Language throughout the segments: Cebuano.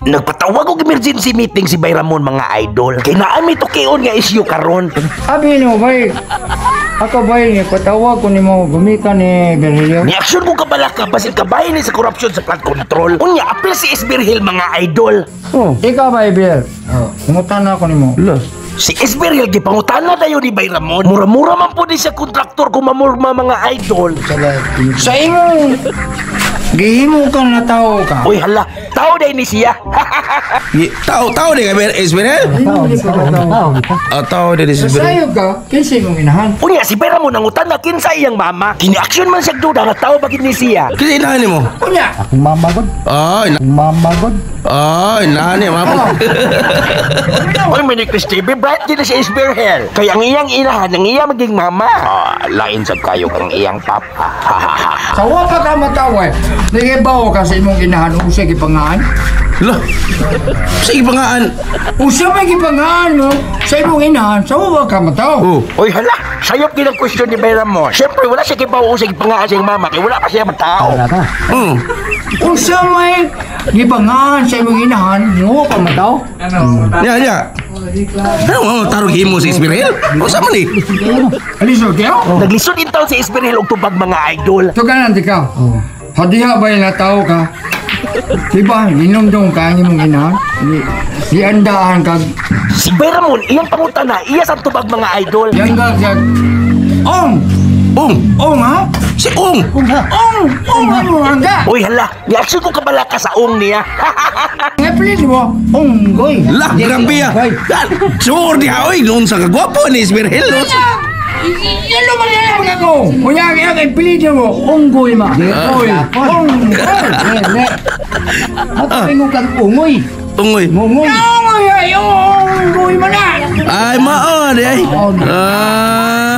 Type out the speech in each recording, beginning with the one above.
Nagpatawag og emergency meeting si Bay Ramon, mga idol. Kay naa may tukion nga issue karon. Abi no bay. Ako bay ni patawag ko nimo gumikan ni Berhilio. Ni aksyon ko kabalaka basin kabahin ni sa korupsyon sa flood control. Unya apil si Esberhil, mga idol. Oh, ikaw bay Ber. Oh, pangutan ako nimo. Si Esberhil gipangutana dayon ni Bay Ramon. Mura-mura man po ni siya kontraktor kung mamurma, mga idol. Sa imong gihimo ka na tao ka. Uy hala, tao day ni siya. Tao, tao di ka, Esmerel? Tao. Ah, tao di si Sa Esmerel. sayo ka, kinsa imong inahan? Unya si Bay Ramon nangutana kinsa iyang mama. Kini aksyon man siya duda nga tao bagid ni siya. Kasi inahan ni mo? Unya. Akong mama god. Ay, Mama god. ay, inahan niya, mama. Uy, Mini Chris TV, bright din na si Esberhel. Kaya ang iyang inahan, ang iyang maging mama. Ah, lain sa kayo ang iyang papa. Sa wa pa ka mataway, nagibaw ka sa imong inahan usa gipangaan. Lah, sa ipangaan. Usa may gipangaan mo sa imong inahan, sa wa ka mataw. Oh, Uy, hala, sayop din ang question ni Bay Ramon. Siyempre, wala siya kibaw sa gipangaan sa iyang mama, kaya wala pa siya matao. Wala ka. Usa may gipangaan sa imong inahan, mo ka mataw. Ya, ya. Ano nga tarong himo si Esmerel? O sa man eh? Alisod kayo? Naglisod in taon si Esberhel og tubag, mga idol. Ito ka nanti ka. Hadiha ba yung natao ka? Diba, ginumdum ka ang imong inahan? Giandaan ka. Si Bay Ramon, iyang pangutana, iya sa tubag, mga idol. Yan ka siya. Ong! Ong! Ong ha? Si Ong! Kung ha. Ong! Ong mo hangga! Uy, hala, ni-action ko kabalaka sa ong niya. Nga pilit mo, onggoy. Lah, grabe ah! Sure di ha, oy! Noon sa kagwapo ni Esmerel. No? Yan naman yan ang ako. Unya, kaya kay pilit mo, onggoy ma. Onggoy. Onggoy. Ne. Ako ingon kang ungoy. Ungoy. Ngungoy. Onggoy ay, onggoy mo na. Ay, mao di ay. Ah.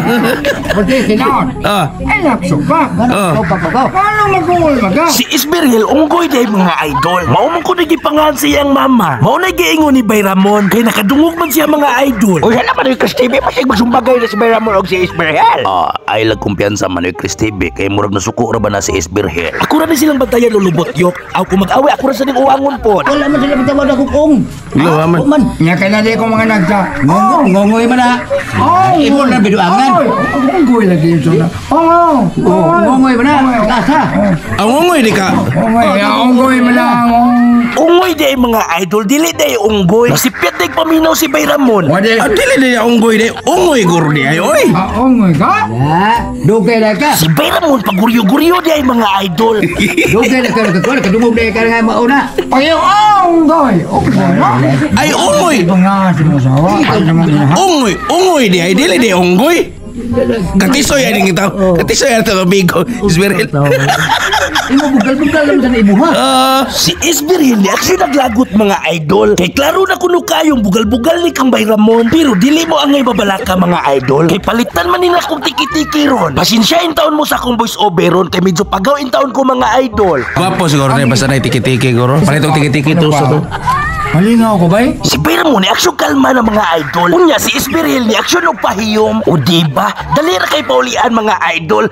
Pati sinaon. Ah. Ay, naksuka. Ah. Ikaw pa ko. Paano mag-uol maga? Si Isberhel unggoy day, mga idol. Mao man ko nagipangan sa iyang mama. Mao na giingon ni Bay Ramon kay nakadungog man siya, mga idol. Uy, hala man Chris TV, masig magsumbagay na si Bay Ramon og si Isberhel. Ah, ay lag kumpiyansa man Chris TV kay murag nasuko ra ba na si Isberhel. Ako ra ni silang bantayan lulubot yok. Aw kung mag-away ako ra sa ning uwangon pod. Wala man sila bitawad ako ong. Wala man. Man. Nya kay na di ko mga nagsa. Ngungoy man na. Oh, Imo na biduangan. Onggoy lagi yun sona. Oh, Oh, ngungoy man na. Kasa. Ang ungoy di ka. Onggoy, onggoy man lang. Ungoy day, mga idol, dili day unggoy. Nasipyat day paminaw si Bay Ramon. Wadi. Ah, dili di unggoy di. Ungoy guro di ay, oy. Ah, onggoy ka? Ha, dugay na ka. Si Bay Ramon paguryo-guryo day, mga idol. Dugay na ka nakakuha, kadungog na ka nga mauna. Pag yung onggoy, onggoy na. Ay, ungoy. Nga si mo sawa. Ay, naman ina. Ungoy, ungoy di ay dili di unggoy. Katisoy ay kita. Katisoy ay ito amigo. Ismerel. Imo bugal-bugal lang sa imuha. Ah, Si Isberhel ni aksyon naglagot, mga idol. Kay klaro na kuno kayong bugal-bugal ni kang Bay Ramon. Pero dili mo angay babalaka, mga idol. Kay palitan man nila kung tiki-tiki ron. Pasensya in taon mo sa akong voice over ron. Kay medyo pagaw in taon ko, mga idol. Gwapo siguro na basta na tiki-tiki guro. Palit og tiki-tiki to sa to. Malingaw ko ba? Si Bay Ramon ni aksyon kalma na, mga idol. Unya si Isberhel ni aksyon og pahiyom. O diba? Dali ra kay paulian, mga idol.